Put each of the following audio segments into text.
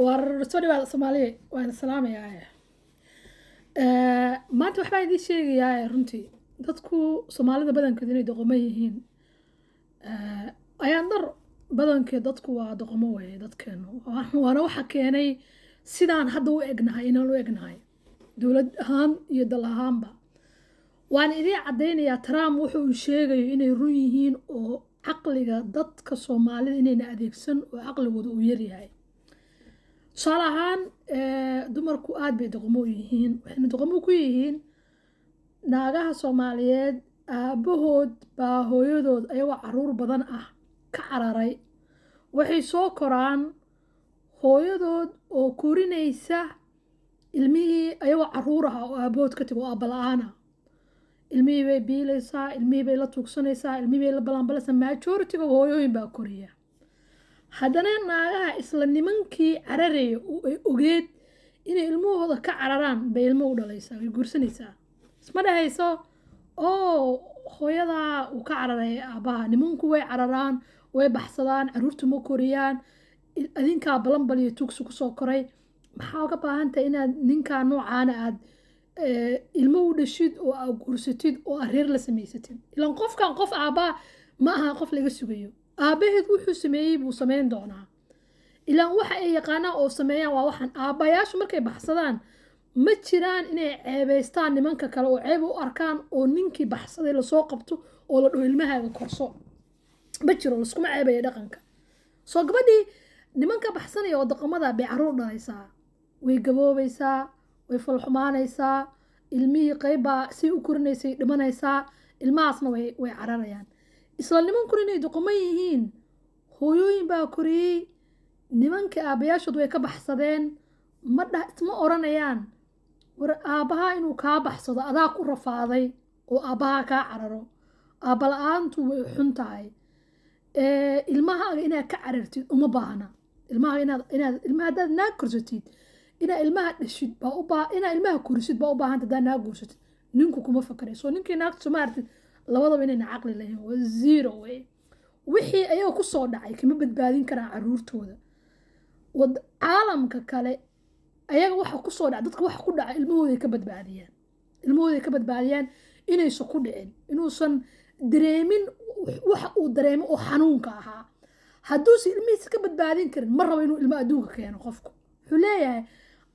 War soo dhawaada Soomaaliya, waan salaamayaa. Maanta waxbaan idiin sheegayaa. Runtii dadku Soomaalida badankeed inay doqomo yihiin ayaan dar. Badankeed dadku waa doqomo weeye dadkeenu, waana waxa keenay sidaan hadda u egnahay inaan u egnahay dowlad ahaan iyo dal ahaanba. Waan idiin caddaynayaa Trump wuxuu uu sheegayo inay run yihiin oo caqliga dadka Soomaalida inayna adeegsan oo caqligooda uu yaryahay. Tusaale ahaan, dumarku aad bay doqomo u yihiin. Waxayna doqomo ku yihiin naagaha Soomaaliyeed, aabahood baa hooyadood ayagoo caruur badan ah ka cararay. Waxay soo koraan hooyadood oo korinaysa ilmihii ayagoo caruur ah oo aabahood ka tago oo aabba la-aan ah. Ilmihii bay biilaysaa, ilmihii bay la tuugsanaysaa, ilmihii bay la balanbalaysaa. Majority-ga hooyooyin baa koriya. Haddana naagaha isla nimankii cararaya oo ay ogeed inay ilmahooda ka cararaan bay ilmo u dhalaysaa, way guursanaysaa. Isma dhahayso oo hooyadaa uu ka cararay aabbaha. Nimanku way cararaan, way baxsadaan, caruurtu ma koriyaan. Adinkaa balanbal iyo tuugsi kusoo koray. Maxaa uga baahantahay inaad ninkaa noocaana aad ilmo u dhashid oo aad guursatid oo aad reer la samaysatid? Ilan qofkan qof aabbaa ma aha, qof laga sugayo. Aabbaheed wuxuu sameeyey buu sameyn doonaa. Ilaan waxa ay yaqaanaan oo sameeyaan waa waxaan aabbayaashu markay baxsadaan ma jiraan inay ceebeystaan nimanka kale oo ceeb u arkaan oo ninkii baxsaday lasoo qabto oo la dhaho ilmahaaga korso. Ma jiro, laskuma ceebaya dhaqanka. Soo gabadhii nimanka baxsanaya oo dhaqamada bay caruur dhalaysaa, way gaboobaysaa, way falxumaanaysaa. Ilmihii qaybbaa say u korinaysay dhimanaysaa, ilmahaasna way cararayaan. Isla nimankuna inay doqomo yihiin, hooyooyin baa koriyey, nimanka aabbayaashood way ka baxsadeen. Ma dhah, isma oranayaan war aabbahaa inuu kaa baxsado adaa ku rafaaday oo aabbahaa kaa cararo. Aabba la-aantu way xun tahay. Ilmahaaga inaad ka carartid uma baahna. Ilmaha inaad ilmaha haddaad naag korsatid, inaad ilmaha dhashid baa u baa inaad ilmaha korisid baa u baahanta. Haddaad naag guursatid, ninku kuma fakaray. Soo ninkii naagta soo ma aragtid labadaba inayna caqli lahayn? Waa zero wey. Wixii ayaga kusoo dhacay kama badbaadin karaan caruurtooda. Wad caalamka kale ayaga waxa kusoo dhaca, dadka waxa ku dhaca ilmahooday ka badbaadiyaan, ilmahooday ka badbaadiyaan inaysan ku dhicin, inuusan dareemin waxa uu dareemo oo xanuunka ahaa. Hadduusan ilmihiisa ka badbaadin karin, ma rabo inuu ilmo adduunka keeno. Qofku wuxuu leeyahay,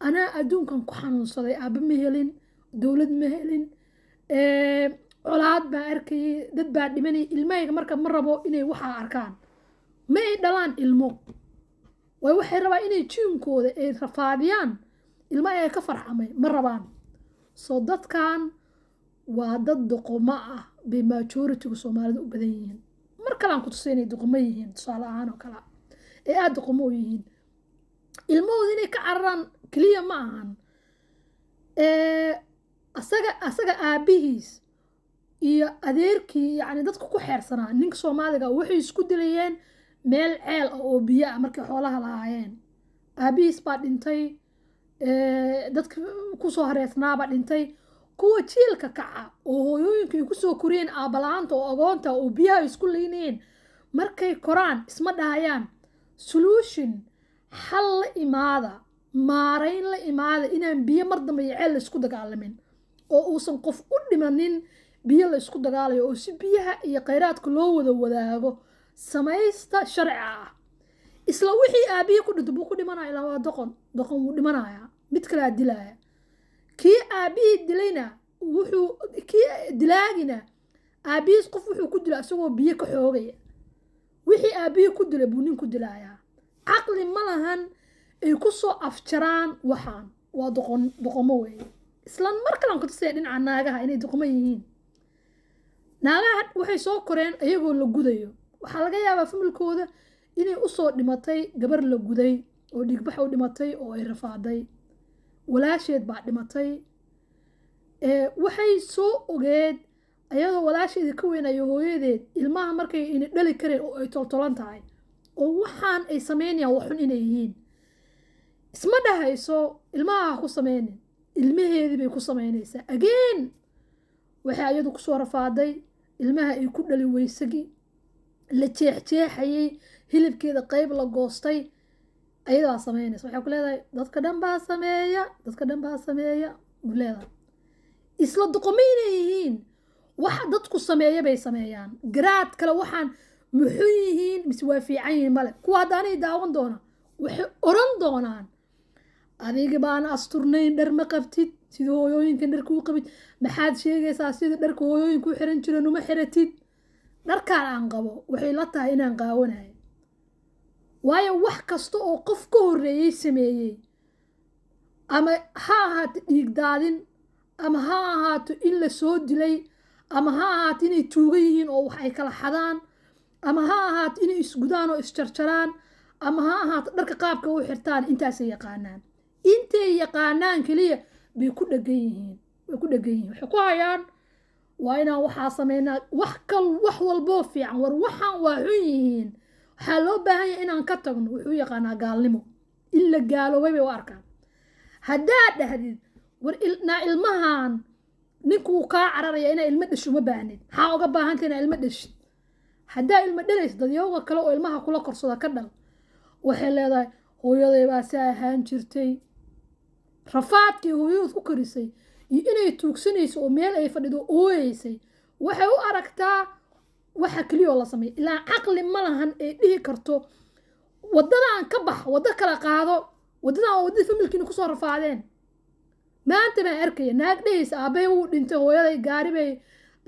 anaa adduunkan ku xanuunsaday, aabba ma helin, dowlad ma helin, colaad baa arkayay, dad baa dhimanayay. Ilmahayga marka ma rabo inay waxaa arkaan. Ma ay dhalaan ilmo waay. Waxay rabaan inay jiinkooda ay rafaadiyaan, ilmo ay ka farxamay ma rabaan. Soo dadkan waa dad doqomo ah bay majority-ga Soomaalida u badan yihiin. Mar kalean ku tusay inay doqomo yihiin, tusaale ahaan oo kale ee aada doqomo u yihiin. Ilmahooda inay ka cararaan keliya ma ahan. Asaga aabihiis iyo adeerkii, yacni dadka ku xeersanaa ninka Soomaaliga, waxay isku dilayeen meel ceel ah oo biyo ah markay xoolaha lahaayeen. Aabihiis baa dhintay, dadka kusoo hareesnaabaa dhintay. Kuwa jiilka kaca oo hooyooyinka ay kusoo koriyeen aabala-aanta oo agoonta oo biyaha ay isku leynayeen, markay koraan isma dhahayaan solution, xal la imaada, maarayn la imaada inaan biyo mar dambe iyo ceel la isku dagaalamin oo uusan qof u dhimanin biyo la isku dagaalayo, oo si biyaha iyo khayraadka loo wada wadaago samaysta sharci ah. Isla wixii aabihii ku dhinto buu ku dhimanaya. Ilaa waa doqon, doqon wuu dhimanayaa, mid kalaa dilaya. Kii aabihii dilayna wuxuu kii dilaagina aabihiis qof wuxuu ku dilay isagoo biyo ka xoogaya. Wixii aabihii ku dilay buu nin ku dilayaa. Caqli ma lahan ay ku soo afjaraan waxaan. Waa doqon, doqomo weeye. Isla mar kalaan ku tusaya dhinaca naagaha inay doqomo yihiin. Naagaha waxay soo koreen iyagoo la gudayo. Waxaa laga yaabaa familkooda inay usoo dhimatay gabar la guday oo dhiigbax u dhimatay oo ay rafaaday. Walaasheed baa dhimatay. Waxay soo ogeed ayadoo walaasheeda ka weynayo hooyadeed ilmaha markay ina dhali kareen oo ay toltolan tahay oo waxaan ay sameynayaan wax xun inay yihiin. Isma dhahayso ilmaha ha ku sameynin. Ilmaheedii bay ku sameynaysaa. Again, waxay ayadu kusoo rafaaday ilmaha ay ku dhali weysagi la jeexjeexayay, hilibkeeda qayb la goostay. Ayadaa samaynaysa. Waxay ku leedahay dadka dhan baa sameeya, dadka dhan baa sameeya buu leedahay. Isla doqomo inay yihiin, waxa dadku sameeya bay sameeyaan. Garaad kale waxaan muxuu yihiin mise waa fiican yihiin male. Kuwa haddaanay daawan doona waxay oran doonaan, adiga baan asturnayn, dhar ma qabtid sida hooyooyinkan dharka u qabid. Maxaad sheegaysaa? Sida dharka hooyooyinka u xiran jireen uma xiratid. Dharkaan aan qabo waxay la tahay inaan qaawanayo, waayo wax kasta oo qof ka horreeyey sameeyey, ama ha ahaato dhiig daadin, ama ha ahaato in la soo dilay, ama ha ahaato inay tuugan yihiin oo wax ay kala xadaan, ama ha ahaato inay isgudaan oo isjarjaraan, ama ha ahaato dharka qaabka u xirtaan, intaasay yaqaanaan. Intay yaqaanaan keliya bay ku dhegan yihiin, way ku dhegan yihiin. Waxay ku hayaan waa inaan waxaa sameynaa, wax kal, wax walboo fiican. War waxaan waa xun yihiin, waxaa loo baahan yahay inaan ka tagno. Wuxuu yaqaanaa gaalnimo, in la gaaloobay bay u arkaan. Haddaad dhahdid war naa ilmahan ninkuu kaa cararaya, inaa ilmo dhasho uma baahnid. Maxaa uga baahanta inaa ilmo dhashid? Haddaa ilmo dhalaysa, dadyooga kale oo ilmaha kula korsada ka dhal. Waxay leedahay hooyaday baa si ahaan jirtay. Rafaadkii hooyadood ku korisay iyo inay tuugsanayso oo meel ay fadhido ooyeysay waxay u aragtaa waxa keliya oo la sameeya. Ilaa caqli ma lahan ay dhihi karto waddadan ka bax, waddo kala qaado, waddadan waa waddadii familkiina kusoo rafaadeen. Maanta baan arkaya naag dhehaysa aabbahay wuu dhintay, hooyaday gaaribay,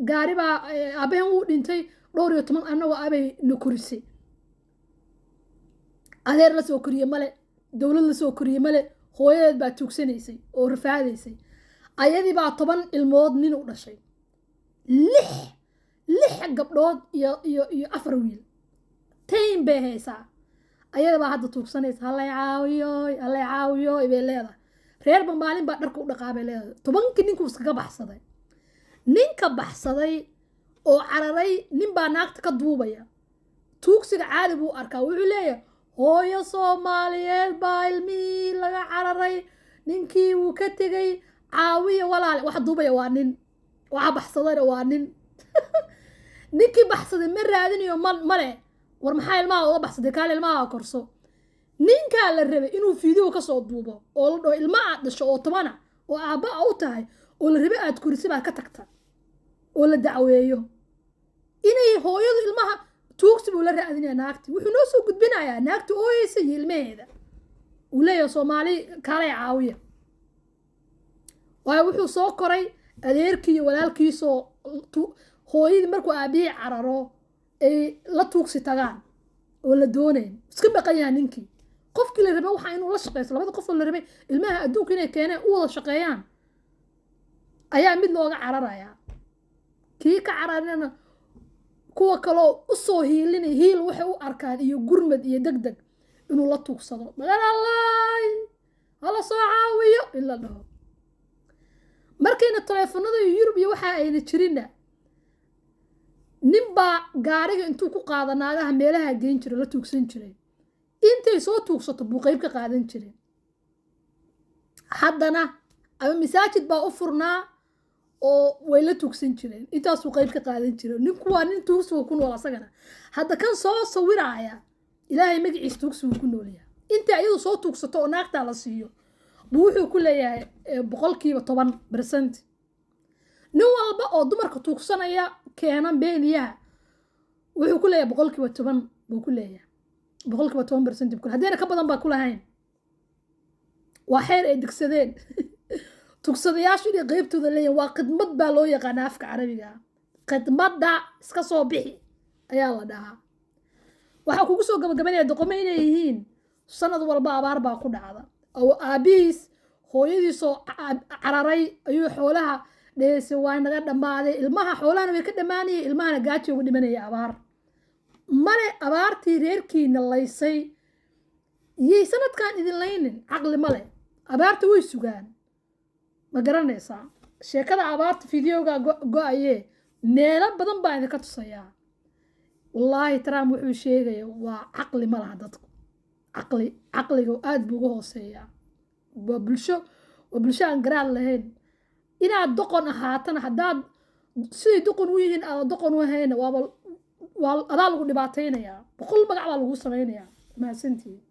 gaaribaa, aabbahan wuu dhintay, dhowr iyo toban annagoo abay na korisay, adeer la soo koriye male, dowlad la soo koriye male, hooyadeed baa tuugsanaysay oo rafaadaysay, ayadii baa 10 ilmood nin u dhashay, lix gabdhood iyo 4 wiil tayn bay haysaa. Ayada baa hadda tuugsanaysa. Hallay caawiyoy, hallay caawiyoy bay leedahay. Reerba maalin baa dharka u dhaqaa bay leedahay. 10kii ninkuu iskaga baxsaday, ninka baxsaday oo cararay, nin baa naagta ka duubaya. Tuugsiga caadi buu arkaa. Wuxuu leeyahay hooyo Soomaaliyeed baa ilmihii laga cararay, ninkii wuu ka tegay, caawiya walaale. Waxa duubaya waa nin, waxa baxsadayna waa nin. Ninkii baxsaday ma raadinayo, ma male war maxaa ilmaha uga baxsaday, kaale ilmaha korso. Ninkaa la rabay inuu fiidiyo kasoo duubo oo la dhaho ilma aad dhasho oo 10a oo aabba u tahay oo la rabay aad korisay baad ka tagta, oo la dacweeyo inay hooyadu ilmaha tuugsi buu la raadinaya. Naagti wuxuu noo soo gudbinayaa naagti ooyeysa iyo ilmaheeda. Uu leeyahay Soomaali kaalay caawiya, waayo wuxuu soo koray adeerkii iyo walaalkiisoo hooyadii markuu aabihii cararo ay la tuugsi tagaan oo la doonayn, iska maqan yaha ninkii. Qofkii la rabay waxaa inuu la shaqeysto, labada qof oo la rabay ilmaha adduunka inay keeneen u wada shaqeeyaan ayaa mid looga cararayaa. Kii ka cararina kuwa kaloo usoo hiilinay hiil waxay u arkaan iyo gurmad iyo deg deg inuu la tuugsado, magan allaay hala soo caawiyo in la dhaho. Markayna taleefanada iyo Yurub iyo waxa ayna jirinna, nin baa gaariga intuu ku qaada naagaha meelaha geyn jiray, la tuugsan jiray. Intay soo tuugsato buu qeyb ka qaadan jiray. Haddana ama masaajid baa u furnaa oo way la tuugsan jireen, intaasuu qeyb ka qaadan jiray. Ninku waa nin tuugsiga ku nool asagana. Hadda kan soo sawiraaya Ilaahay magaciisa tuugsigu ku noolyahay. Inta iyadu soo tuugsato oo naagtaa la siiyo buu wuxuu ku leeyahay 10%. Nin walba oo dumarka tuugsanaya keena beeniyaha wuxuu ku leeyahay 10% buu ku leeyahay, 10% buu ku, haddayna ka badan baa ku lahayn. Waa xeer ay degsadeen tugsadayaashu inay qeybtooda leeyihin. Waa khidmad baa loo yaqaana afka Carabiga. Khidmadda iska soo bixi ayaa la dhahaa. Waxaa kugu soo gabagabanaya doqomo inay yihiin, sanad walba abaar baa ku dhacda oo aabihiis hooyadiisoo cararay ayuu xoolaha dheesay, waa naga dhammaaday ilmaha, xoolahana way ka dhammaanayay, ilmahana gaaji uga dhimanaya. Abaar male, abaartii reerkiina laysay yay sanadkan idin laynin. Caqli male, abaarta way sugaan. Ma garanaysaa sheekada abaarta? Fideoga go-aye meelo badan baa idinka tusayaa. Wallaahi Trump wuxuu sheegaya waa caqli ma laha dadku. Caqli, caqliga aada buu uga hooseeyaa. Waa bulsho, waa bulsho aan garaad lahayn. Inaad doqon ahaatana, haddaad siday doqon u yihiin aada doqon u ahayna, waaba waa adaa lagu dhibaataynayaa, 100 magac baa lagu samaynayaa. Mahadsantihiin.